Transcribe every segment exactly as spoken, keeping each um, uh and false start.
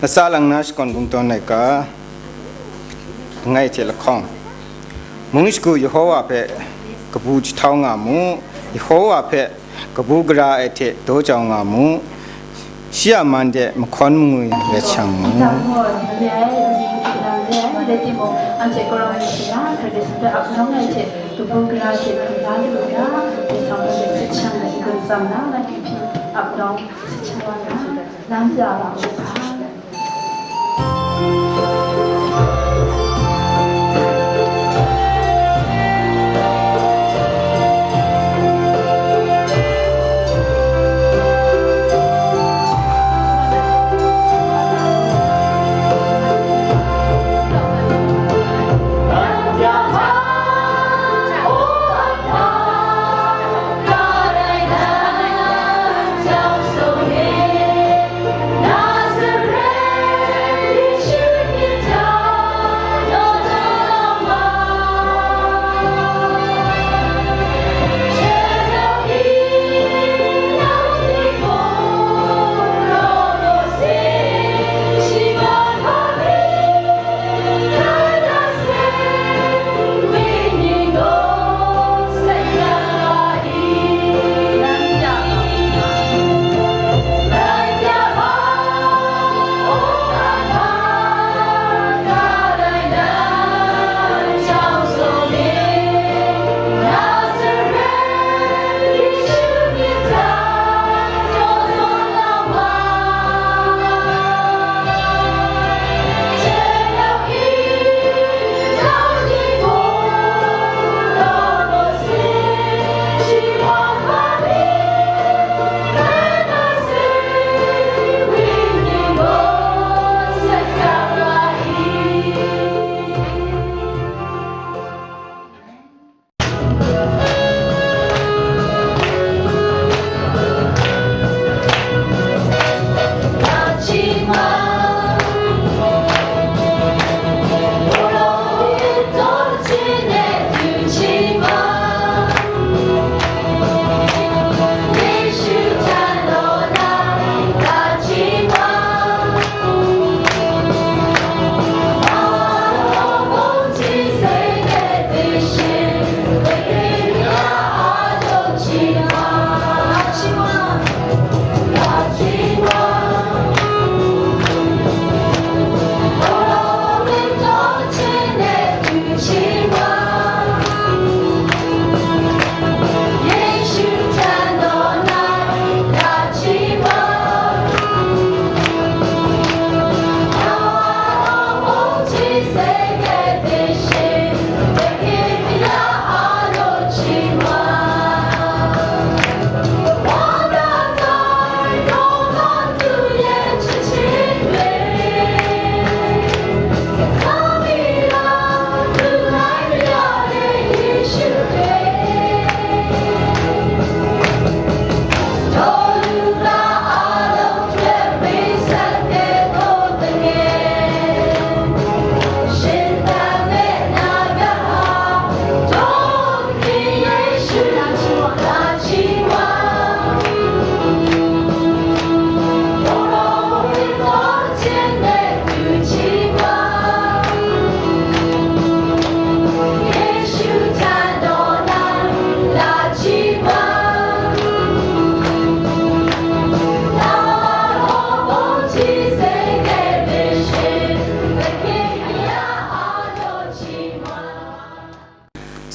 Latsa lang na shakawn kungdawn laika, langai hte lahkawng. Mung shagu Yehowa hpe kabu jahtau nga mu, Yehowa hpe kabu gara ai hte daw jau nga mu, shi a man de mahkawn mangwi ret shang mu.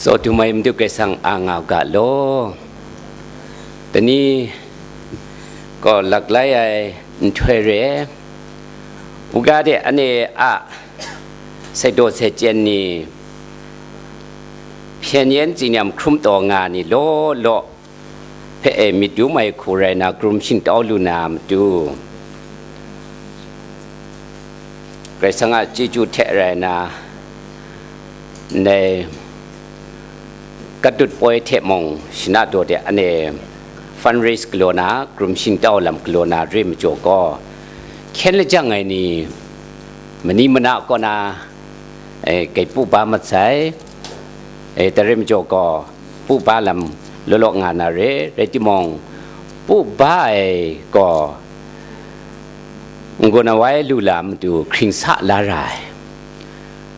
Tsaw dum ai Madu Karai Kasang a nga u ga law. Dai ni gaw laklai ai nhtoi re ai, uga de ane a sai daw sai chyen ni, hpyen yen tsinyam hkrum taw nga ni law law hpe e myit dum ai hku rai na, krum shingtau lu na matu, Karai Kasang a chyeju hte rai na, ndai katut poi hte mung, shana daw de ane fundraise galaw na, krum shingtau lam galaw na re majaw gaw, hkyen lajang ai ni, mani mana kaw na, e, gai pu ba mat sai. E, dai re majaw gaw, pu ba lam law law nga na re, rai timung, pu ba ai gaw, N-gun awai lu la matu hkring sa la ra ai.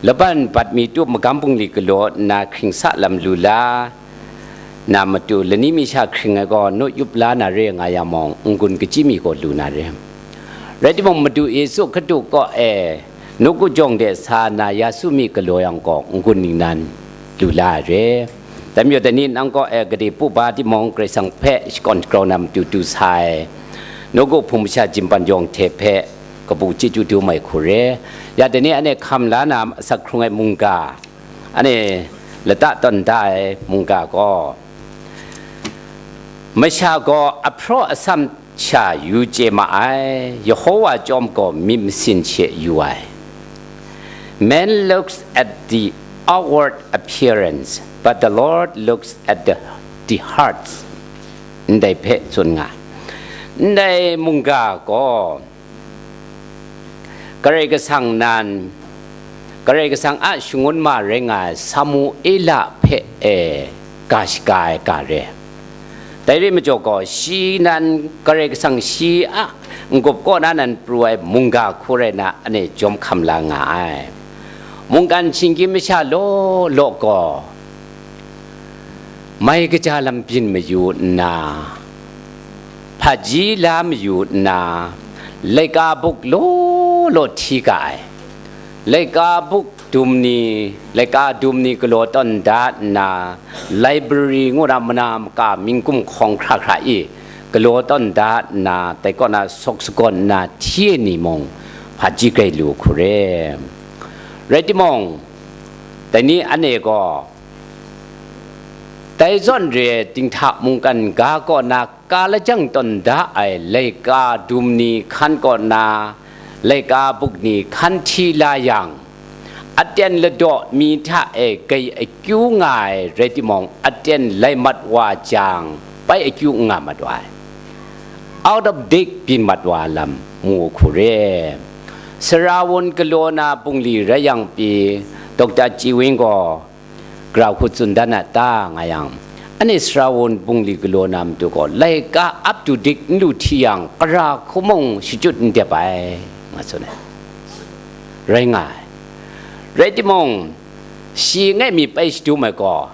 Laban bat mi tup magam bungli galaw nna hkring sa lam lu la na matu, lani mi sha hkring ai gaw, nu yup la na re nga yang mung, n-gun kachyi mi gaw lu na re. Rai timung, Madu Yesu Hkristu kaw e, nawku jawng de sa na ya su mi galaw yang gaw, n-gun ningnan lu la ai re. Dai majaw, dai ni nang kaw e gade pu ba timung, Karai Kasang hpe shakawn shagrau na matu du sa ai, nawku hpung masha jimpan yawng hte hpe kabu chyeju dum ai hku re. Ya, dai ni anhte hkam la na asak hkrung ai mungga, anhte lata tawn da ai mungga gaw, masha gaw ahpraw asam sha yu chye ma ai, Yehowa chyawm gaw myit masin she yu ai. Man looks at the outward appearance, but the Lord looks at the, the hearts. Ndai hpe tsun nga. Ndai mungga gaw, Karai Kasang nan, Karai Kasang a shangun ma rai nga ai Samuela hpe e ga shaga ai ga re. Dai rai majaw gaw, shi nan Karai Kasang shi a n-gup kaw na nan pru ai mungga hku rai na, anhte jawm hkam la nga ai. Mungkan shinggyim masha law law gaw, mai kaja lam byin mayu nna, hpaji la mayu nna, laika buk law law hti ga ai. Laika buk dum ni, laika dum ni galaw tawn da nna, library ngu na mana maka mingkum hkawng hkra hkra e galaw tawn da nna, dai kaw na sawk sagawn nna hti ai ni mung, hpaji grai lu hku re. Rai timung, dai ni anhte gaw, dai zawn re ai dinghta mungkan ga kaw na ka lajang tawn da ai laika dum ni hkan kaw na, laika buk ni hkan hti la yang, aten ladaw mi hta e gai akyu nga ai rai timung, aten lai mat wa jang, bai akyu n nga mat wa ai. Out of date byin mat wa lam mu hku re. Sara wun galaw na bungli rai yang pyi, Doctor Chi Wing gaw, grau hku tsun dan a ta nga yang, anhte sara wun bungli galaw na matu gaw, laika up to date n lu hti yang, gara hku mung shachyut n dep ai, nga tsun ai. Rai nga ai. Rai timung, shi ngai mi pai shadum ai gaw,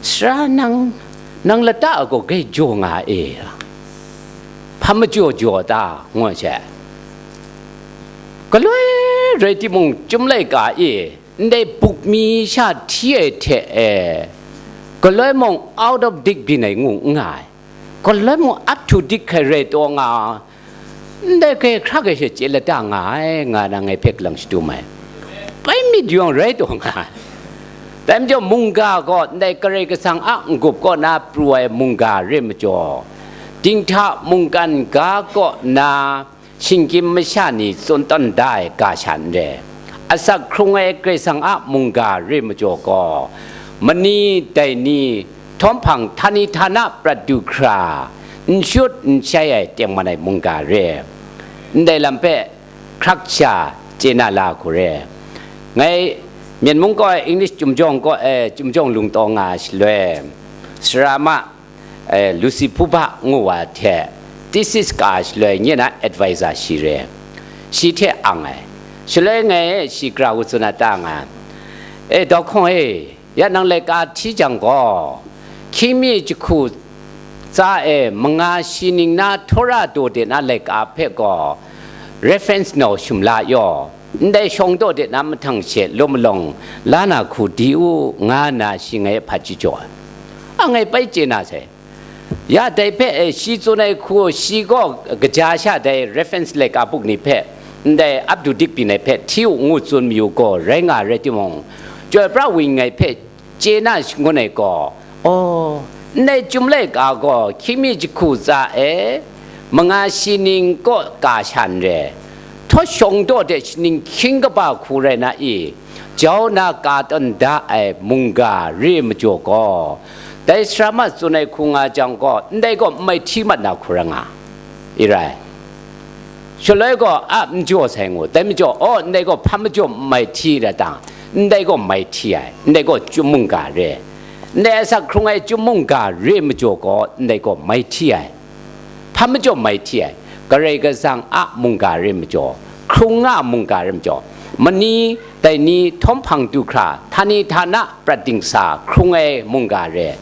"Sara nang, nang lata a gaw gai jaw nga e, hpa majaw jaw ta?" ngu ai she. Galoi rai timung, Chyum laika e, ndai buk mi sha hti ai hte e, galoi mung out of date byin ai ngu n nga ai. Galoi mung up to date hkai rai taw nga, ndai hkai hkra hkai she chye lata nga ai, nga na ngai hpe kalang shadum ai. Bai myit yawng rai taw nga ai. Dai majaw mungga gaw ndai Karai Kasang a n-gup kaw na pru ai mungga re majaw, dinghta mungkan ga kaw na, shinggyim masha ni tsun tawn da ai ga sha n re. Asak hkrung ai Karai Kasang a mungga re majaw gaw, mani dai ni htawm hpang htani htana prat du hkra, n shut n shai ai tengman ai mungga re. Ndai lam hpe hkrak sha chye na la hku re. Ngai Myen mung kaw ai English chyum jawng kaw, eh, chyum jawng lung taw nga ai shaloi, sara ma eh, Lucy Phuba ngu wa hte thesis ka shaloi nye na advisor shi re, shi hte ang ai. Shaloi ngai shi grau hku tsun a ta nga, "E, Dau Hkawng e, ya nang laika hti jang gaw, hkying mi jahku tsa e manga shi ning na Tora daw de na laika hpe gaw reference nau shum la yaw, ndai shawng daw de na mahtang she law malawng la na hku di u," nga nna shi ngai hpa chye jaw ai. A ngai bai chye na sai. Ya dai hpe, eh, shi tsun ai hku, shi gaw kaja sha dai reference laika buk ni hpe, ndai up to date byin ai hpe hti u ngu tsun mayu gaw, rai nga rai timung, Chyoi pra wing ngai hpe chye na shangun ai gaw, aw, ndai Chyum laika gaw hkying mi jahku tsa e manga shi ning kaw ka sha n re, htaw shawng daw de shaning hkying kaba hku rai na i, jau na ka tawn da ai mungga re majaw gaw, dai sara ma tsun ai hku nga jang gaw, ndai gaw n mai hti mat na hku rai nga, i rai. Shaloi gaw, a, n jaw sai ngu, dai majaw, aw, ndai gaw hpa majaw n mai hti rai ta, ndai gaw mai hti ai, ndai gaw Chyum mungga re, ndai asak hkrung ai Chyum mungga re majaw gaw, ndai gaw mai hti ai. Hpa majaw mai hti ai, Karai Kasang a mungga re majaw, hkrung nga mungga rai majaw, mani dai ni htawm hpang du hkra, htani htana prat dingsa hkrung ai mungga re.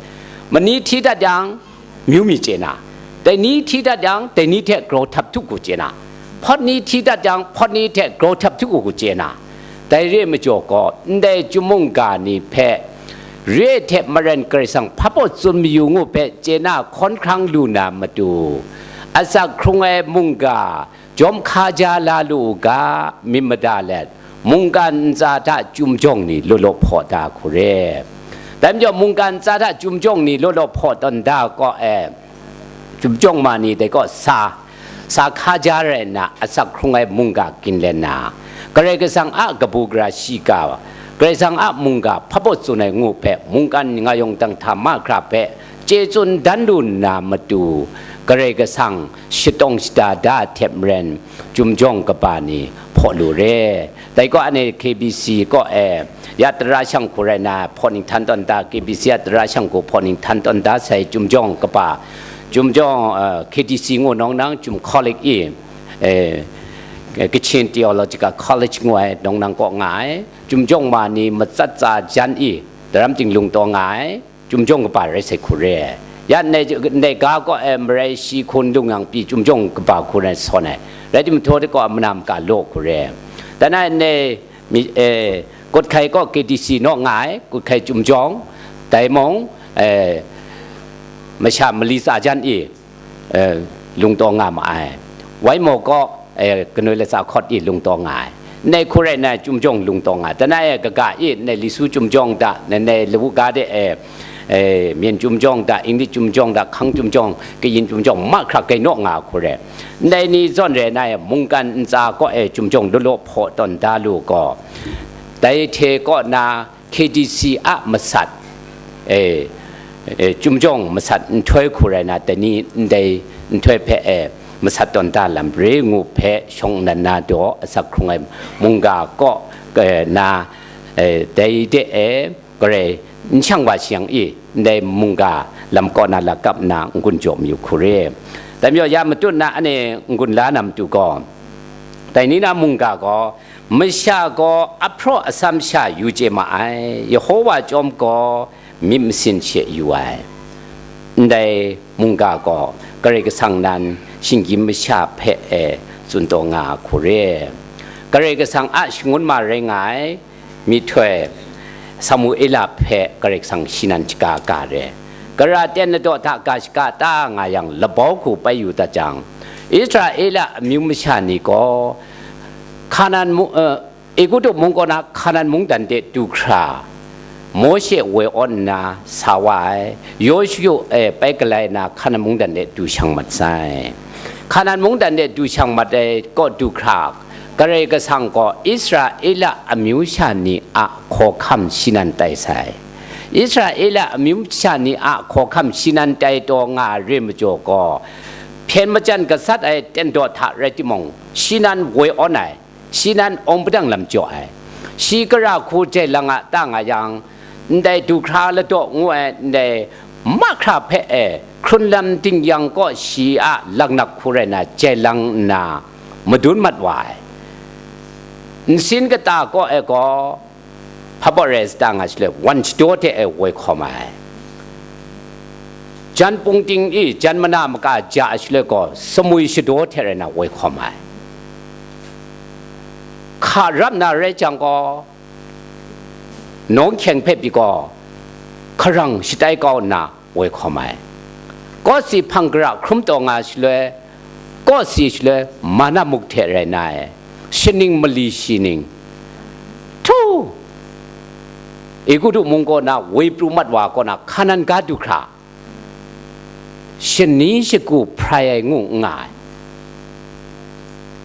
Mani hti dat yang, myu mi chye na, dai ni hti dat yang, dai ni hte grau htap htu ku chye na, hpawt ni hti dat yang, hpawt ni hte grau htap htu ku chye na, dai re majaw gaw, ndai chyum mungga ni hpe, re ai hte maren Karai Kasang hpa baw tsun mayu ngu hpe chye na hkawn hkrang lu na matu, asak hkrung ai mungga jawm hkaja la lu u ga, myit mada let, mungkan ntsa hta chyum jawng ni law law hpaw da hku re. Dai majaw, mungkan ntsa hta chyum jawng ni law law hpaw tawn da kaw e, chyum jawng ma ni dai kaw sa, sa hkaja rai nna, asak hkrung ai mungga ginlen na, Karai Kasang a kabu gara shiga, Karai Kasang a mungga hpa baw tsun ai ngu hpe, mungkan nga yawng dang hta mahkra hpe chye tsun dan lu nna matu, Karai Kasang shatawng shada da ai hte maren, chyum jawng kaba ni hpaw lu re. Dai gaw, anhte K B C kaw e, ya tara shang hku rai na, hpaw ning htan tawn da, K B C ya tara shang hku hpaw ning htan tawn da sai, chyum jawng kaba, chyum jawng, eh, K T C ngu nawng nang, Chyum College i, eh, Kachin Theological College ngu ai nawng nang kaw nga ai, chyum jawng ma ni matsat tsa jan i, daram ting lung taw nga ai, chyum jawng kaba rai sai hku re ai. Ya ndai, ndai ga kaw e marai shi hkun lung yang pyi chyum jawng kaba hku rai sawn ai. Rai timung, htaw de kaw a mana maka law hku re ai. Dan ai ndai mi, eh, Kut Hkai kaw K T C naw nga ai, Kut Hkai chyum jawng, dai mung, eh, masha mali tsa jan i, eh, lung taw nga ma ai. Wai maw kaw, eh, kanoi latsa hkawt i lung taw nga ai. Ndai hku rai nna, chyum jawng lung taw nga ai. Tana e kaga i, ndai Lisu chyum jawng hta, ndai, ndai lawu ga de e, eh, Myen chyum jawng hta, Inglit chyum jawng hta, Hkang chyum jawng, Kayin chyum jawng, mahkra gai naw nga hku re. Ndai ni zawn rai nna e, mungkan ntsa kaw e chyum jawng law law hpaw tawn da lu gaw, dai hte kaw na, K T C a masat, eh, eh, chyum jawng masat nhtoi hku rai na, dai ni ndai nhtoi hpe, eh, masat tawn da lam re ngu hpe shawng nnan na daw asak hkrung ai mungga kaw, eh, na, eh, dai de, eh, garai n shang wa shi yang i, ndai mungga lam kaw na lakap nna n-gun jaw mayu hku re. Dai majaw, ya matut na anhte n-gun la na matu gaw, dai ni na mungga gaw, masha gaw ahpraw atsam sha yu chye ma ai, Yehowa chyawm gaw myit masin she yu ai. Ndai mungga gaw Karai Kasang nan shinggyim masha hpe e tsun taw nga hku re. Karai Kasang a shangun ma rai nga ai myihtoi Samuela hpe Karai Kasang shi nan shaga ga re. Gara ten ladaw hta ga shaga ta nga yang, labau hku pai yu dat jang, Israela amyu masha ni gaw Hkanan mu-, eh, Egutu mung kaw na Hkanan mungdan de du hkra, Mawshe woi awn nna sa wa ai, Yawshu e pai galai nna Hkanan mungdan de du shang mat sai. Hkanan mungdan de du shang mat ai kaw du hkra, Karai Kasang gaw Israela amyu sha ni a hkawhkam shi nan tai sai. Israela amyu sha ni a hkawhkam shi nan tai taw nga ai re majaw gaw, hpyen majan gasat ai ten daw hta rai timung, shi nan woi awn ai, shi nan awng padang lam jaw ai, shi gara hku jai lang a ta nga yang, ndai du hkra ladaw ngu ai ndai mahkra hpe e hkrun lam ting yang kaw shi a laknak hku rai na jai lang nna madun mat wa ai. Nsin kata kaw e gaw, hpa baw rai sa ta nga shaloi, wan shadaw hte e woi hkawm ai. Jan pungting i jan mana maka ja ai shaloi gaw, samwi shadaw hte rai na woi hkawm ai. Hka rap na rai jang gaw, nawng hkyeng hpe pyi gaw, hkarang shatai kau nna woi hkawm ai. Kawsi hpang gara hkrum taw nga shaloi, kawsi shaloi mana muk hte rai na ai, shaning mali shi ning, htu, Egutu mung kaw na woi pru mat wa kaw na Hkanan ga du hkra, shani shagu hprai ai ngu n nga ai.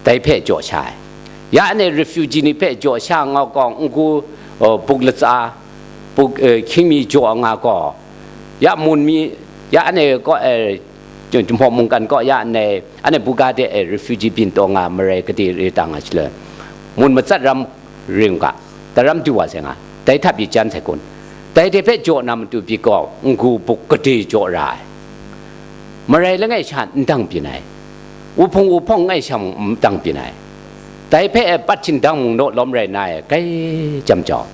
Dai hpe jaw sha ai. Ya anhte refugee ni hpe jaw sha nga gaw, n-gu, uh, buk latsa, buk, uh, hkying mi jaw nga gaw, ya mun mi, ya anhte kaw, eh, Jum-, Jumhpaw mungkan kaw ya anhte, anhte buga de, eh, refugee byin taw nga marai gade re ta nga shaloi, mun matsat ram ring u ga, daram du wa sai nga, dai hta pyi jan sai kun. Dai hte hpe jaw na matu pyi gaw, n-gu buk gade jaw ra ai. Marai langai sha n dang byin ai. Wuhpung wuhpawng langai sha mung n dang byin ai. Dai hpe e pat shindang mung naw lawm rai na e, grai jam jau,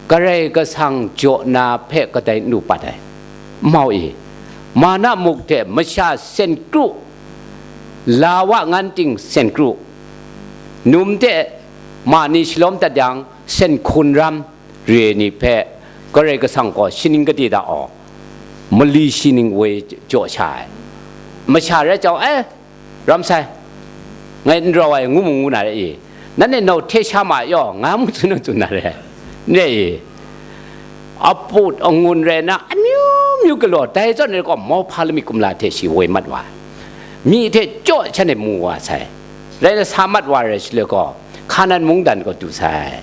Karai Kasang jaw na hpe kadai n lu pat ai, n mau i? Mana muk hte masha sen kru, la wa ngan ting sen kru, num hte ma ni shalawm dat yang sen hkun ram re ai ni hpe Karai Kasang gaw shaning kade da aw, mali shi ning woi jaw sha ai. Masha rai jau, e, ram sai, ngai n rau ai, ngu mu ngu na re i? Nanhte nau hte sha ma yaw, nga mu tsun tsun na re, n re i? Aput angun rai na, amyu myu galaw, dai zawn e gaw mauhpa lamik kumla hte shi woi mat wa ai. Myi hte jaw shanhte mu wa sai. Rai na, sa mat wa rai shaloi gaw, Hkanan mungdan kaw du sai.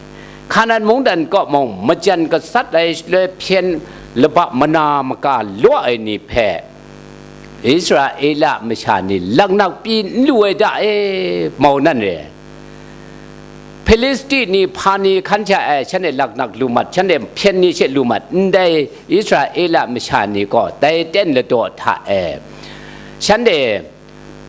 Hkanan mungdan kaw mung majan gasat ai shaloi hpyen laba mana maka law ai ni hpe Israela masha ni laknak pyi n lu ai da e, mau nan re. Hpilisti ni hpa ni hkan hta e shanhte laknak lu mat, shanhte hpyen ni she lu mat, ndai Israela masha ni gaw dai ten ladaw hta e shanhte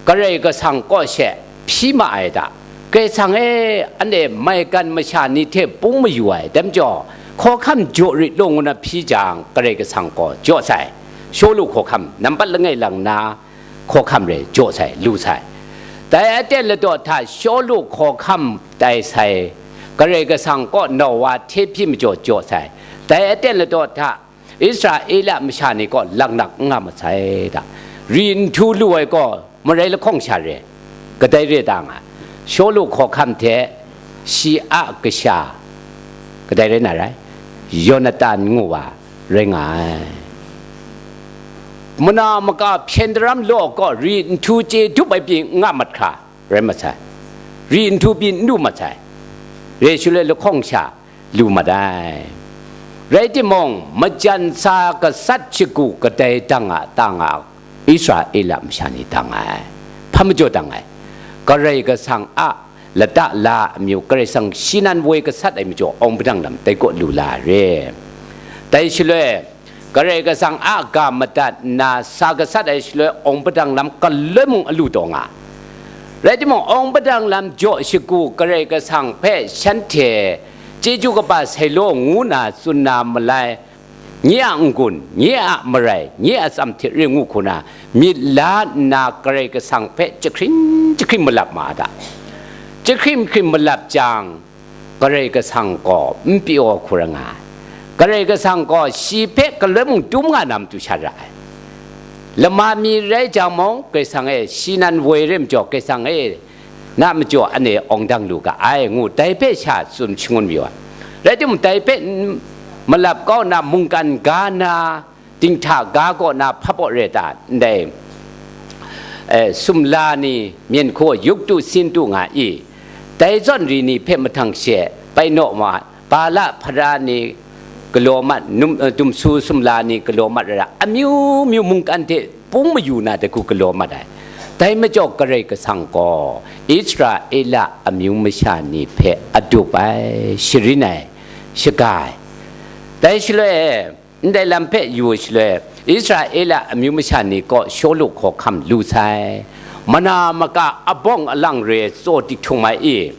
Karai Kasang kaw she hpyi ma ai da. Karai Kasang e, anhte maigan masha ni hte pung mayu ai, dai majaw, hkawhkam jaw rit law ngu na hpyi jang, Karai Kasang gaw jaw sai. Shawlu hkawhkam, nampat langai lang na hkawhkam re jaw sai, lu sai. Dai aten ladaw hta Shawlu hkawhkam tai sai, Karai Kasang kaw nau wa hte hpyi majaw jaw sai. Dai aten ladaw hta Israela masha ni gaw laknak n nga masai da. Ri nhtu lu ai gaw marai lahkawng sha re, kadai re ta nga ai. Shawlu hkawhkam hte shi a kasha, kadai rai na rai, Yonatan ngu wa rai nga ai. Mana maka hpyen daram law gaw ri nhtu chye dup ai pyi n nga mat hkra rai masai. Ri nhtu pyi n lu masai. Re shaloi lahkawng sha lu mat ai. Rai timung, majan sa gasat shagu kadai dang a ta nga, Israela masha ni dang ai. Hpa majaw dang ai? Karai Kasang a lata la amyu, Karai Kasang shi nan woi gasat ai majaw, awng padang lam dai kaw lu la ai re. Dai shaloi, Karai Kasang a ga madat nna sa gasat ai shaloi, awng padang lam galoi mung alu taw nga. Rai timung, awng padang lam jaw shagu Karai Kasang hpe shanhte chyeju kaba sai law ngu na tsun na malai, nye a n-gun, nye a marai, nye a tsam hte re ngu hku na, myit la nna Karai Kasang hpe jahkring jahkring malap ma a ta? Jahkring hkring malap jang, Karai Kasang gaw n pyaw hku ra nga ai. Karai Kasang gaw shi hpe galoi mung dum nga na matu sha ra ai. Lama mi rai jang mung, Karai Kasang e, shi nan woi re majaw, Karai Kasang e, na majaw anhte awng dang lu ga ai, ngu dai hpe sha tsun shangun mayu ai. Rai timung, dai hpe n malap kau nna mungkan ga na, dinghta ga kaw na hpa baw re ta? Ndai, eh, sumla ni, myen hku yuktu sintu nga i? Dai zawn ri ni hpe mahtang she bai naw ma, Bala hpara ni galaw mat, num, eh, dumsu sumla ni galaw mat ra, amyu myu mungkan hte pung mayu na dai hku galaw mat ai. Dai majaw Karai Kasang gaw Israela amyu masha ni hpe adup ai, sharin ai, shaga ai. Dai shaloi e, ndai lam hpe yu ai shaloi, Israela amyu masha ni kaw Shawlu hkawhkam lu sai. Mana maka abawng alang re tsaw tik htung mai i?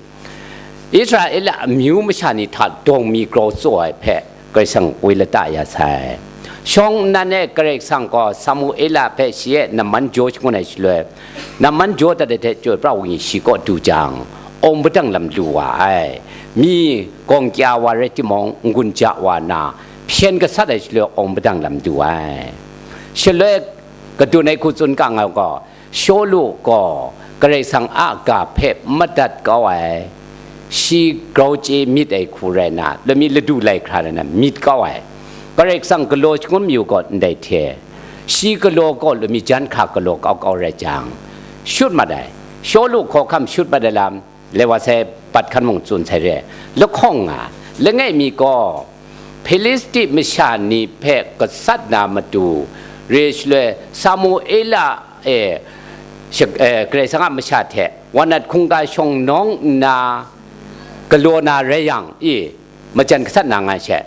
Israela amyu masha ni hta dawng mi grau tsaw ai hpe Karai Kasang woi lata ya sai. Shawng nnan e Karai Kasang gaw Samuela hpe shi e namman jaw shangun ai shaloi, namman jaw dat ai hte chyoi pra ai wenyi shi kaw du jang, awng padang lam lu wa ai. Mi gawng kya wa rai timung, n-gun ja wa na, hpyen gasat ai shaloi awng padang lam du ai. Shaloi kadun ai hku tsun ga nga gaw, Shawlu gaw Karai Kasang a ga hpe madat kau ai, shi grau chye myit ai hku rai na, lami ladu lai hkra rai na myit kau ai. Karai Kasang galaw shangun mayu gaw ndai hte, shi galaw gaw lami jan hkra galaw kau kau rai jang, shut mat ai. Shawlu hkawhkam shut mat ai lam, Lewa sai bat hkan mung tsun sai re. Lahkawng nga, langai mi gaw, Hpilisti masha ni hpe gasat na matu, re shaloi Samuela e, shak-, eh, Karai Kasang a masha hte wanat hkungga shawng nawng nna galaw na rai yang i, majan gasat na nga she,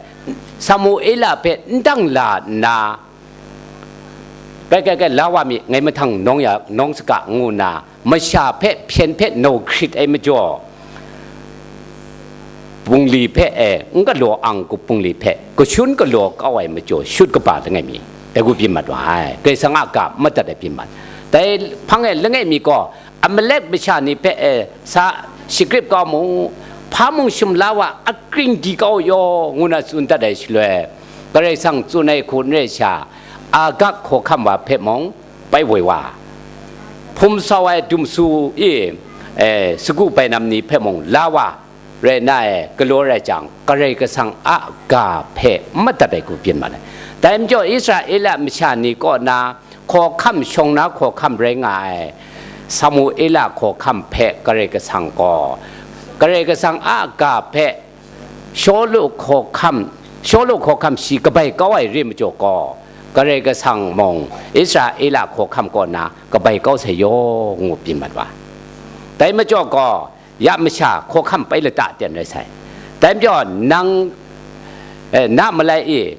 Samuela hpe n dang la nna, "Kai, kai, kai, la wa mi, ngai mahtang nawng ya, nawng saga," ngu nna, masha hpe hpyen hpe nau hkrit ai majaw, bungli hpe, e, n galaw ang kup bungli hpe kashun galaw kau ai majaw shut kaba langai mi, dai hku byin mat wa ai. Karai Kasang a ga madat ai byin mat. Dai hpang e langai mi gaw, Amalek masha ni hpe, e, sa shagrip kau mu, hpa mung shum la wa, akring di kau yaw, ngu na tsun dat ai shaloi, Karai Kasang tsun ai hku n rai sha, Agag hkawhkam wa hpe mung pai woi wa, hpum sau ai dumsu i, e, sagu bainam ni hpe mung la wa, rai na e, galaw rai jang, Karai Kasang a ga hpe madat ai hku byin mat ai. Dai majaw, Israela masha ni kaw na hkawhkam shawng na hkawhkam rai nga ai Samuela hkawhkam hpe Karai Kasang gaw, Karai Kasang a ga hpe Shawlu hkawhkam, Shawlu hkawhkam shi kabai kau ai re majaw gaw, Karai Kasang mung Israela hkawhkam kaw na kabai kau sai yaw, ngu byin mat wa. Dai majaw gaw, ya masha hkawhkam pai lata ten rai sai. Dai majaw nang, eh, na malai e,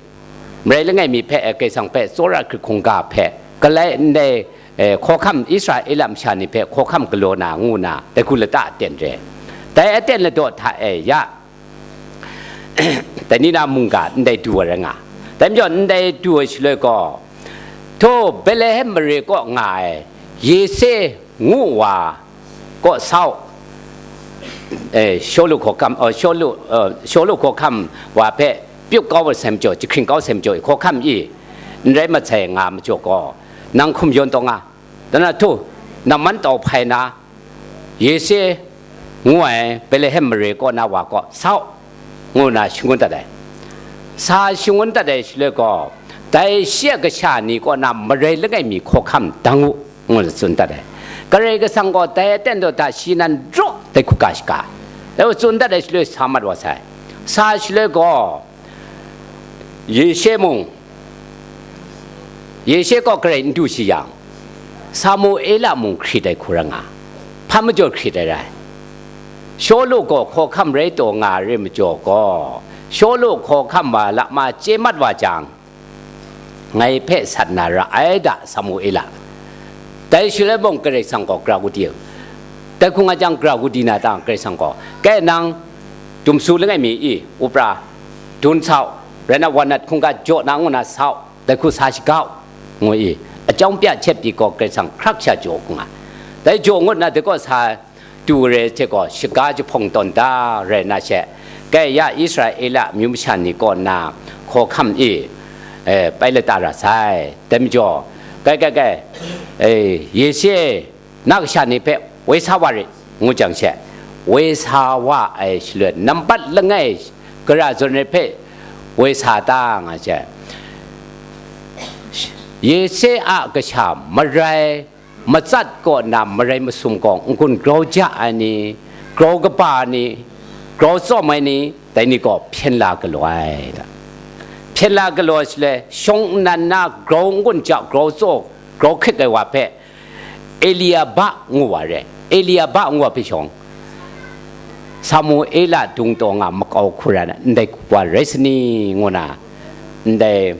marai langai mi hpe, eh, Karai Kasang hpe tsawra hkrit hkungga hpe, galai ndai, eh, hkawhkam Israela masha ni hpe hkawhkam galaw na ngu na, dai hku lata aten re. Dai aten ladaw hta e ya, dai ni na mungga ndai du ai rai nga. Dai majaw ndai du ai shaloi gaw, hto Betlehem mare kaw nga ai Yese ngu wa kaw sau, eh, Shawlu hkawhkam, oh, Shawlu, eh, Shawlu hkawhkam wa hpe pyuk kau sai majaw, jahkring kau sai majaw, hkawhkam i n rai mat sai nga majaw gaw, nang hkum yawn taw nga. Dan na htu, nang man tau hpai na, Yese ngu ai Betlehem mare kaw na wa kaw sau, ngu na shangun dat ai. Sa shangun dat ai shaloi gaw, dai shi a kasha ni kaw na marai langai mi hkawhkam dang u, ngu na tsun dat ai. Karai Kasang gaw dai aten daw hta shi nan raw dai hku ga shaga, dai tsun dat ai shaloi sa mat wa sai. Sa shaloi gaw, Yeshe mung, Yeshe kaw garai n du shi yang, Samuela mung hkrit ai hku rai nga, hpa majaw hkrit ai rai. Shawlu gaw hkawhkam rai taw nga re majaw gaw, Shawlu hkawhkam wa lama chye mat wa jang, ngai hpe sat na ra ai da, Samuela. Dai shaloi mung Karai Kasang gaw gara kudi, dai hku nga jang, gara kudi na ta Karai Kasang gaw, kai nang, dumsu langai mi i, upra, dun sau, rai na, wanat hkungga jaw na ngu na sau, dai hku sa shaga u, ngu i, achyawng pya hte pyi gaw Karai Kasang hkrak sha jaw hku nga. Dai jaw ngut na dai kaw sa du re hte gaw, shaga jahpawng tawn da rai na she, kai ya Israela amyu masha ni kaw na hkawhkam i, eh, pai lata ra sai. Dai majaw, kai, kai, kai, eh, Yeshe na kasha ni hpe woi sa wa rit, ngu jang she, woi sa wa ai shaloi, nambat langai gara zawn ai hpe woi sa ta nga she, Yese a kasha marai matsat kaw na marai masum gaw n-gun grau ja ai ni, grau kaba ai ni, grau tsawm ai ni, dai ni gaw hpyen la galaw ai da. Hpyen la galaw shaloi, shawng nnan na grau n-gun ja, grau tsaw, grau hkrit ai wa hpe, Eliaba ngu wa re. Eliaba ngu wa hpe shawng, Samuela dung taw nga makau hku rai na, ndai hku wa rai sani, ngu na, ndai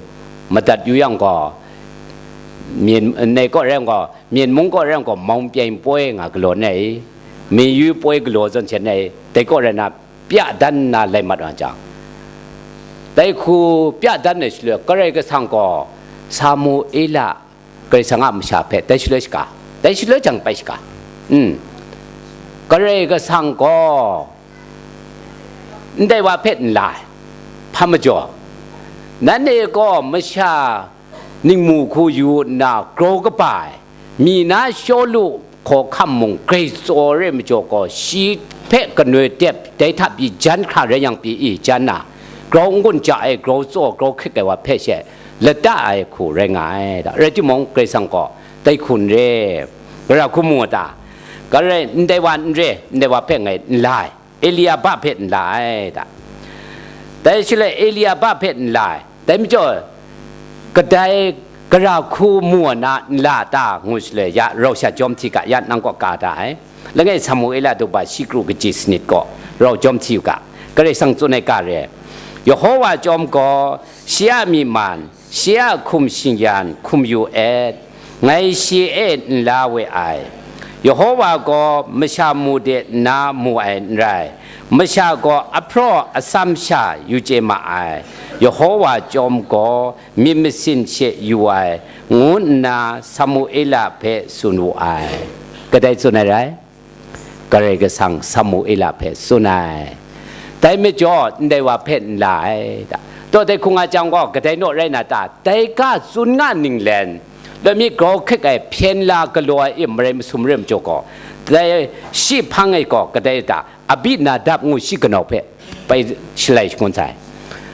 madat yu yang gaw, myen, ndai kaw rai yang gaw, myen mung kaw rai yang gaw, mawng pyaing poi nga galaw nai, myen yu poi galaw zawn hte nai, dai kaw rai na, pya dan nna lai mat wa jang, dai hku pya dan ai shaloi, Karai Kasang gaw Samuela Karai Kasang a masha hpe dai shaloi shaga, dai shaloi jang bai shaga, mm, Karai Kasang gaw ndai wa hpe n la ai, hpa majaw, nanhte gaw masha ningmu hku yu nna grau kaba ai, mi na Shawlu hkawhkam mung grai tsaw re majaw gaw, shi hpe kanoi dep dai hta pyi jan hkra rai yang pyi i jan na, grau n-gun ja ai, grau tsaw, grau hkrit ai wa hpe she lata ai hku rai nga ai da. Rai timung, Karai Kasang gaw dai hku n re, gara hku mu a ta? Garai ndai wa n re, ndai wa hpe ngai n la ai, Eliaba hpe n la ai da. Dai shaloi Eliaba hpe n la ai. Dai majaw, kadai gara hku mu ai na n la ta, ngu shaloi, ya rau sha jawm hti ga, ya nang kaw ka da ai. Langai Samuela daw ba shi kru kaji sanit kaw rau jawm hti u ga, Karai Kasang tsun ai ga re ai. Yehova chyawm gaw, shi a myi man, shi a hkum shingyan hkum yu et, ngai shi e n la we ai. Yehova gaw masha mu de nna mu ai n rai, masha gaw ahpraw atsam sha yu chye ma ai, Yehova chyawm gaw myit masin she yu ai, ngu nna Samuela hpe tsun wu ai. Kadai tsun ai rai? Karai Kasang Samuela hpe tsun ai. Dai majaw, ndai wa hpe n la ai ta? Taw dai hkung a jang gaw, kadai naw rai na ta? Dai ga tsun nga ninglen, lami grau hkrit ai hpyen la galaw ai e marai masum re majaw gaw, dai shi hpang e gaw, kadai ta? Abinadab ngu shi kanau hpe bai shalai shangun sai.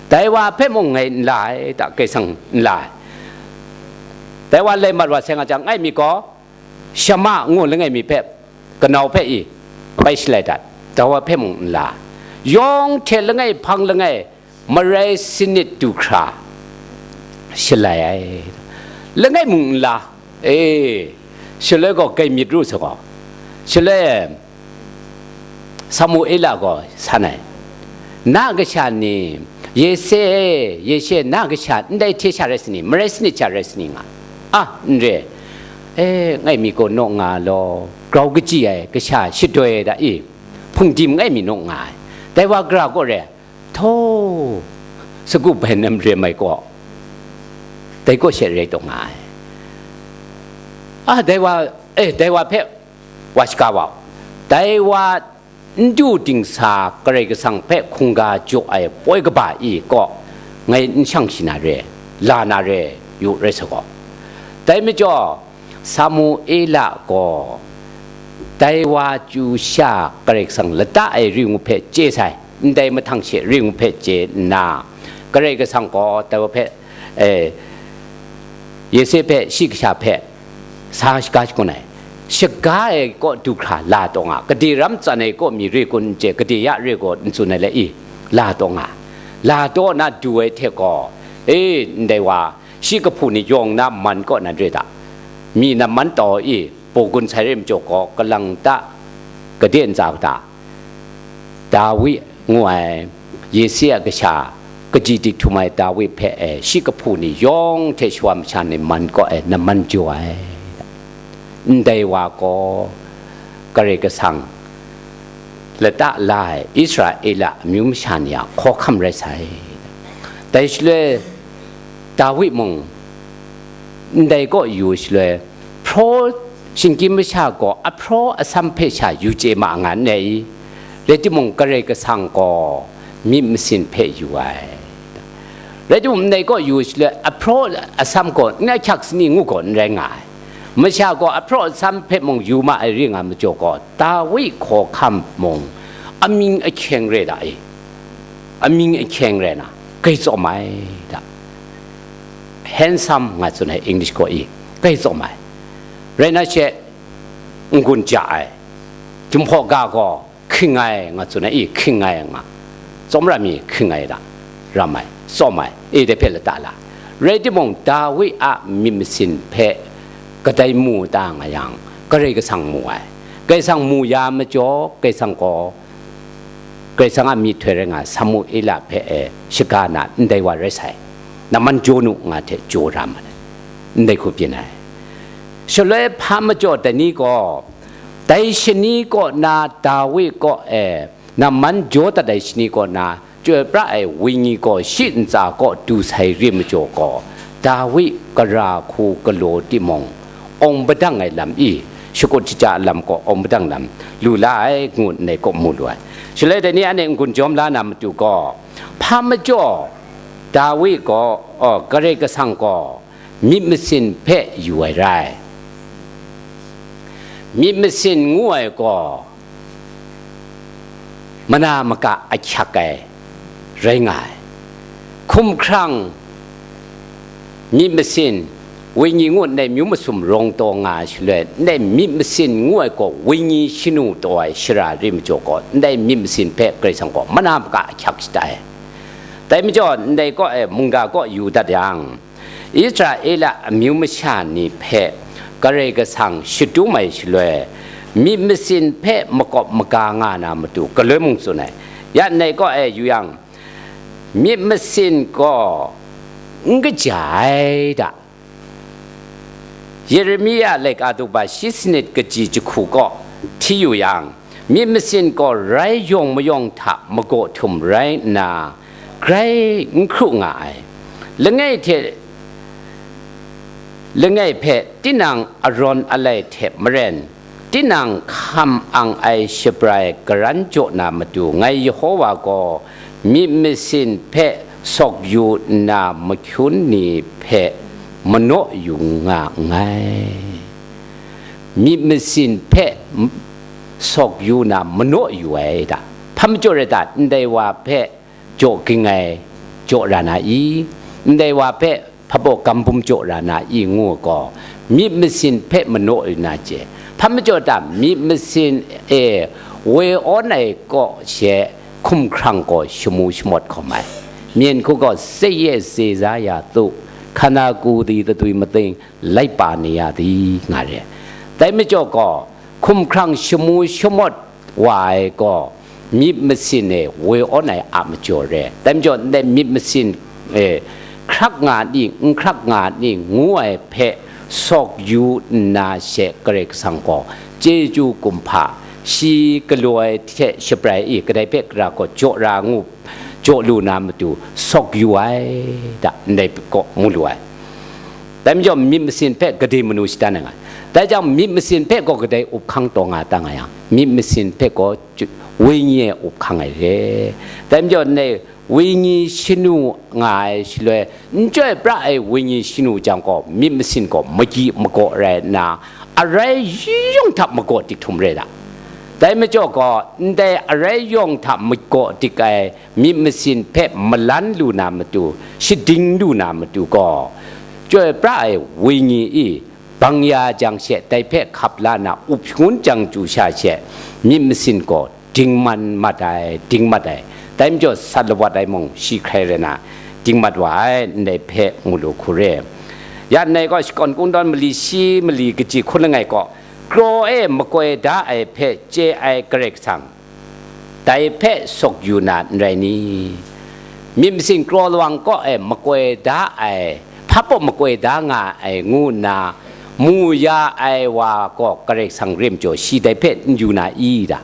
Dai wa hpe mung ngai n la ai ta? Karai Kasang n la ai. Dai wa lai mat wa sai nga jang, ngai mi gaw, Shama ngu langai mi hpe, kanau hpe i bai shalai dat, dai wa hpe mung n la. Yawng hte langai hpang langai marai sanit du hkra shalai ai. Langai mung n la, e, shaloi gaw gai myit ru sa gaw, shaloi Samuela gaw san ai, na kasha ni, Yese e, Yese, na kasha ndai hte sha rai sa ni, marai sanit sha rai sa ni nga, a, n re, e, ngai mi gaw naw nga law, grau kaji ai kasha shadoi da i, hpungdim ngai mi naw nga ai, dai wa gara kaw re, htaw, sagu bai nam re mai gaw, dai kaw she rai taw nga ai, a, dai wa, e, dai wa hpe wa shaga wa u, dai wa n du dingsa Karai Kasang hpe hkungga jaw ai poi kaba i kaw, ngai n shang shi na re, la na re, yu rai sa gaw. Dai majaw, Samuela gaw dai wa chyu sha Karai Kasang lata ai ri ngu hpe chye sai, ndai mahtang she ri ngu hpe chye nna, Karai Kasang gaw dai wa hpe, e, Yese hpe, shi kasha hpe, sa shaga shangun ai. Shaga ai kaw du hkra la taw nga, gade ram tsan ai kaw mi re kun n chye, gade ya re gaw n tsun ai le i, la taw nga, la taw na du ai hte gaw, e, ndai wa, shi kahpu ni yawng na man kaw nan re da, mi nan man taw i, baw gun sai re majaw gaw, kalang ta, gade ntsa kata, Dawi ngu ai, Yese a kasha, kaji dik htum ai Dawi hpe e, shi kahpu ni yawng hte shawa masha ni man kaw e, nan man jaw ai. Ndai wa gaw Karai Kasang lata la ai Israela amyu masha ni a hkawhkam rai sai. Dai shaloi Dawi mung ndai kaw yu shaloi, hpraw, shinggyim masha gaw ahpraw atsam hpe sha yu chye ma nga n rai i? Rai timung, Karai Kasang gaw myit masin hpe yu ai. Rai timung, ndai kaw yu shaloi, ahpraw atsam gaw n ahkyak sani ngu gaw n rai nga ai. Masha gaw ahpraw atsam hpe mung yu ma ai ring nga majaw gaw, Dawi hkawhkam mung amying ahkyeng re da i? Amying ahkyeng rai na, grai tsawm ai da. Handsome nga tsun ai English gaw i, grai tsawm ai. Rai na she, n-gun ja ai, Jinghpaw ga gaw hking ai nga tsun ai i, hking ai nga, tsawmram mi hking ai da, ram ai, tsawm ai, e, dai hpe lata la. Rai timung, Dawi a myit masin hpe kadai mu ta nga yang, Karai Kasang mu ai. Karai Kasang mu ya majaw, Karai Kasang gaw, Karai Kasang a myihtoi rai nga ai Samuela hpe e shaga na ndai wa rai sai, nan man jaw nu nga hte jaw ra ma ai, ndai hku byin ai. Shaloi hpa majaw dai ni gaw, dai shani kaw na Dawi kaw e nan man jaw dat ai shani kaw na, chyoi pra ai Wenyi gaw shi ntsa kaw du sai re majaw gaw, Dawi gara hku galaw timung, awng padang ai lam i, shakut shaja lam gaw awng padang lam lu la ai, ngu ndai kaw mu lu ai. Shaloi dai ni anhte n-gun jawm la na matu gaw, hpa majaw Dawi gaw, oh, Karai Kasang gaw myit masin hpe yu ai rai. Myit masin ngu ai gaw mana maka ahkyak ai rai nga ai. Hkumhkrang myit masin, Wenyi ngu ndai myu masum rawng taw nga ai shaloi, ndai myit masin ngu ai gaw Wenyi shanu taw ai shara re majaw gaw, ndai myit masin hpe Karai Kasang gaw mana maka ahkyak shatai ai. Dai majaw, ndai kaw e mungga kaw yu dat yang, Israela amyu masha ni hpe Karai Kasang shadum ai shaloi, myit masin hpe makawp maga nga na matu galoi mung tsun ai. Ya ndai kaw e yu yang, myit masin gaw n kaja ai da. Yeremia laika daw shi sanit kaji jahku kaw hti yu yang, myit masin gaw rai yawng mayawng hta magaw htum rai nna, grai n hkru nga ai. Langai hte langai hpe tinang arawn alai hte maren, tinang hkam ang ai shabrai garan jaw na matu, ngai Yehova gaw myit masin hpe sawk yu nna mahkyun ni hpe manaw yu nga nngai. Myit masin hpe sawk yu na manaw yu ai ta? Hpa majaw rai ta? Ndai wa hpe jaw ging ai, jaw ra na i? Ndai wa hpe hpabaw gam bum jaw ra na i ngu gaw, myit masin hpe manaw yu na chye. Hpa majaw ta? Myit masin e woi awn ai kaw she hkumhkrang gaw shamu shamawt hkawm ai. Myen hku gaw, စိတ်ရဲ့ စေစားရာသို့ ခန္ဓာကိုယ်သည် သသွေ့မသင် လိုက်ပါနေရသည် nga re. Dai majaw gaw, hkumhkrang shamu shamawt wa ai gaw, myit masin e woi awn ai a majaw re. Dai majaw, ndai myit masin e hkrak nga ni, n hkrak nga ni ngu ai hpe sawk yu nna she, Karai Kasang gaw chyeju kumhpa, shi galaw ai hte shabrai i kadai hpe gara gaw jaw ra ngu, jaw lu na matu sawk yu ai, da ndai kaw mu lu ai. Dai majaw, myit masin hpe gade manu shatan ai nga ai. Dai jang, myit masin hpe gaw kadai up hkang taw nga ta nga yang, myit masin hpe gaw ju-, wenyi e up hkang ai re. Dai majaw, ndai wenyi shanu nga ai shaloi, n chyoi pra ai wenyi shanu jang gaw, myit masin gaw magyi magaw rai nna, arai yawng hta magaw dik htum re da. Dai majaw gaw, ndai arai yawng hta magaw dik ai myit masin hpe malan lu na matu, shading lu na matu gaw, chyoi pra ai wenyi i bang ya jang she, dai hpe hkap la na up shangun jang chyu sha she, myit masin gaw dingman mat ai, ding mat ai. Dai majaw, sat lawat ai mung shi hkrai rai na, ding mat wa ai, ndai hpe mu lu hku re. Ya ndai gaw, shakawn kungdawn mali shi mali kaji hkun langai gaw, kraw e makoi da ai hpe chye ai Karai Kasang, dai hpe sawk yu na n rai ni? Myit masin kraw lawang kaw e makoi da ai, hpa baw makoi da nga ai ngu nna, mu ya ai wa gaw Karai Kasang rim jaw, shi dai hpe n yu na i da?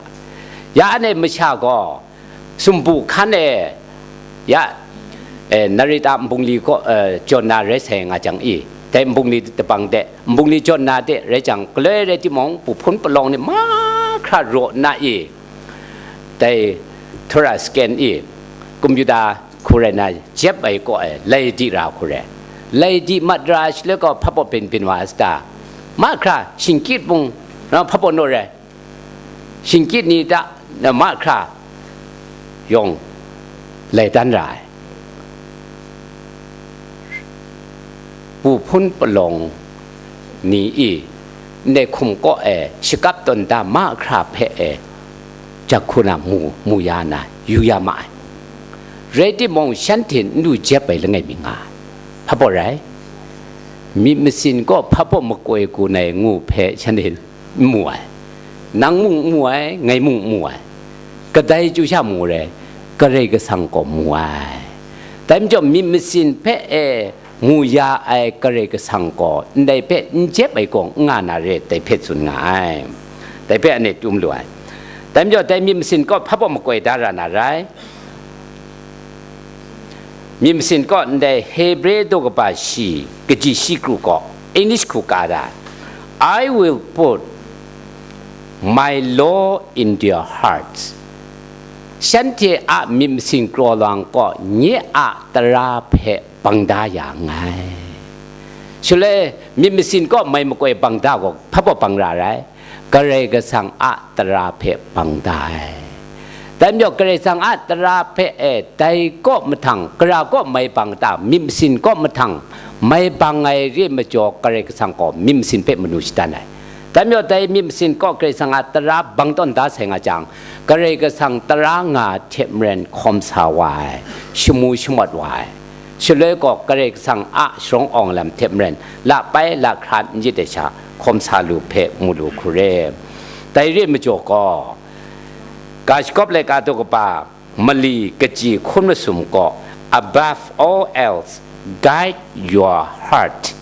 Ya anhte masha gaw sumpu hkan e, ya, e, Narita nbungli kaw, e, jawn na rai sai nga jang i, dai nbungli dabang de, nbungli jawn na de rai jang, galoi rai timung, pu hpun palawng ni mahkra raw nna i, dai thora scan i, computer hku rai na, jep ai kaw e lai di ra hku re. Lai di mat ra shaloi gaw, hpa baw byin byin wa sa ta? Mahkra shingkyit mung, na hpa baw naw rai, shingkyit ni ta, na mahkra yawng lai dan ra ai. Pu hpun palawng ni i, ndai hkum kaw e shakap tawn da mahkra hpe e, jak hku na mu, mu ya na, yu ya ma ai. Rai timung, shanhte n lu jep ai langai mi nga ai. Hpa baw rai? Myit masin gaw hpa baw makoi gun ai ngu hpe shanhte n mu ai. Nang mung n mu ai, ngai mung n mu ai. Kadai chyu sha mu re? Karai Kasang gaw mu ai. Dai majaw, myit masin hpe e mu ya ai Karai Kasang gaw ndai hpe n jep ai gaw n nga na re, dai hpe tsun nga ai. Dai hpe anhte tum lu ai. Dai majaw, dai myit masin gaw hpa baw makoi da ra na rai? Myit masin kaw ndai Hebre daw kaba shi, kaji shi kru kaw, English hku ka da, "I will put my law in their hearts." Shanhte a myit masin kraw lang kaw nye a tara hpe bang da ya nngai. Shaloi myit masin kaw mai makoi bang da gaw, hpa baw bang ra rai? Karai Kasang a tara hpe bang da ai. Dai majaw, Karai Kasang a tara hpe e, dai kaw mahtang, gara kaw mai bang ta, myit masin kaw mahtang mai bang ai re majaw, Karai Kasang gaw myit masin hpe manu shadan ai. Dai majaw, dai myit masin kaw Karai Kasang a tara bang tawn da sai nga jang, Karai Kasang tara nga hte maren hkawm sa wa ai, shamu shamawt wa ai. Shaloi gaw, Karai Kasang a sharawng awng lam hte maren, la pai la hkra n yit ai sha, hkawm sa lu hpe mu lu hku re. Dai re majaw gaw, ga shagawp laika daw kaba mali kaji hkun masum gaw, "Above all else, guide your heart."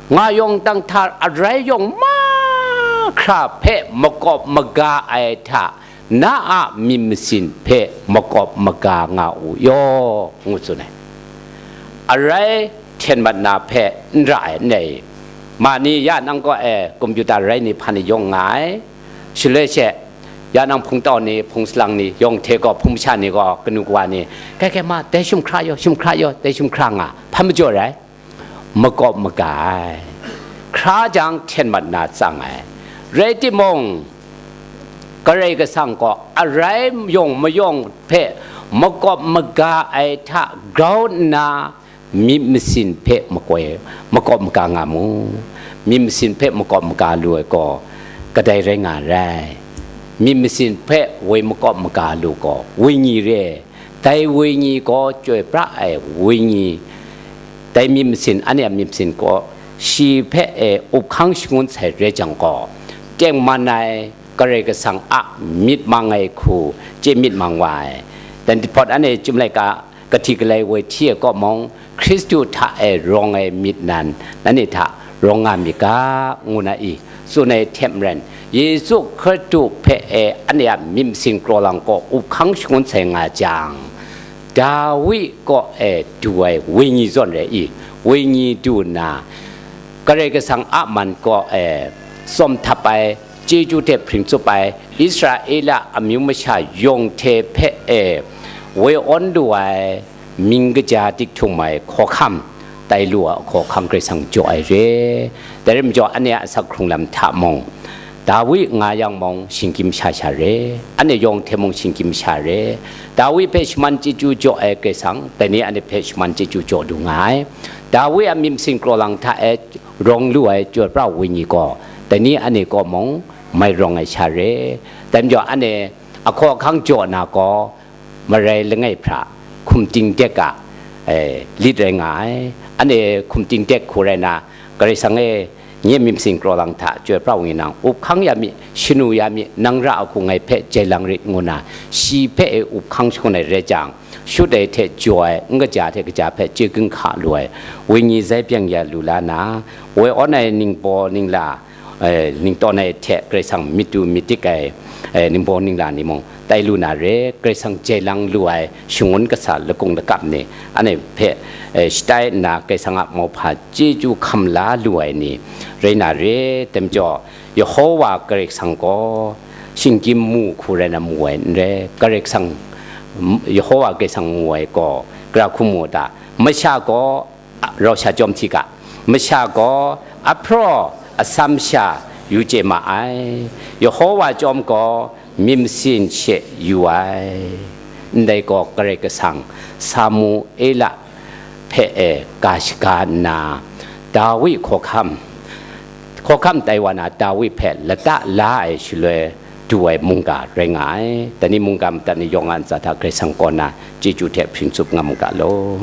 Nga yawng dang hta arai yawng mahkra hpe makawp maga ai hta, na a myit masin hpe makawp maga nga u yaw, ngu tsun ai. Arai hten mat na hpe n ra ai, n rai? Ma ni ya nang kaw e kompyuta rai ni hpan ni yawng nga ai. Shaloi she, ya nang hpung tau ni, hpung salang ni, yawng hte gaw, hpung masha ni gaw, kanu kawa ni, kai kai ma, dai shum hkra yaw, shum hkra yaw, dai shum hkra nga, hpan majaw rai. Makawp maga ai. Hkra jang hten mat na tsang ai. Rai timung, Karai Kasang gaw arai yawng mayawng hpe makawp maga ai hta grau nna, myit masin hpe makoi, makawp maga nga mu. Myit masin hpe makawp maga lu ai gaw, kadai rai nga rai? Myit masin hpe woi makawp maga lu gaw, wenyi re. Dai wenyi gaw chyoi pra ai wenyi. Dai myit masin, anhte a myit masin gaw, shi hpe e up hkang shangun sai rai jang gaw, tengman ai Karai Kasang a myit mang ai hku chye myit mang wa ai. Dan jahpawt anhte chyum laika, kahti galai woi hti ai kaw mung, Hkristu hta e rawng ai myit nan, nanhte hta rawng nga myit ga, ngu na i? Tsun ai hte maren, Yesu Hkristu hpe e anhte a myit masin kraw lang gaw up hkang shangun sai nga jang, Dawi kaw e du ai wenyi zawn rai i? Wenyi du nna, Karai Kasang a man kaw e tsawm htap ai, chyeju hte hpring tsup ai, Israela amyu masha yawng hte hpe e woi awn lu ai, mying kaja dik htum ai hkawhkam tai lu a hkawhkam Karai Kasang jaw ai re. Dai rai majaw, anhte a asak hkrung lam hta mung, Dawi nga yang mung, shinggyim sha sha re, anhte yawng hte mung shinggyim sha re. Dawi hpe shaman chyeju jaw ai Karai Kasang, dai ni anhte hpe shaman chyeju jaw lu nga ai. Dawi a myit masin kraw lang hta e rawng lu ai chyoi pra wenyi gaw, dai ni anhte kaw mung mai rawng ai sha re. Dai majaw, anhte ahkaw ahkang jaw na gaw, marai langai hpra, hkum ting dek a, eh, lit rai nga ai. Anhte hkum ting dek hku rai na, Karai Kasang e, nye myit masin kraw lang hta chyoi pra wenyi nang up hkang ya mi, shanu ya mi, nang ra a hku ngai hpe jai lang rit, ngu nna, shi hpe e up hkang shangun ai rai jang, shut ai hte jaw ai, n kaja hte kaja hpe chye ginhka lu ai, wenyi zai byeng ya lu la na, woi awn ai ningbaw ningla, eh, ningtawn ai hte Karai Kasang myit du myit dik ai, eh, ningbaw ningla ni mung tai lu na re. Karai Kasang jai lang lu ai shangun kasa lakung lakap ni, anhte hpe, eh, shatai nna Karai Kasang a mauhpa chyeju hkam la lu ai ni rai na re. Dai majaw, Yehowa Karai Kasang gaw shinggyim mu hku rai na mu ai n re. Karai Kasang, Yehowa Karai Kasang mu ai gaw, gara hku mu ta? Masha gaw rau sha chyawm hti ga, masha gaw ahpraw atsam sha yu chye ma ai. Yehowa chyawm gaw myit masin she yu ai. Ndai gaw Karai Kasang, Samuela hpe e ga shaga nna, Dawi hkawhkam, hkawhkam tai wa na Dawi hpe lata la ai shaloi du ai mungga rai nga ai. Dai ni mungga madat ni yawng a ntsa hta Karai Kasang kaw na chyeju hte hpring tsup nga mu ga law.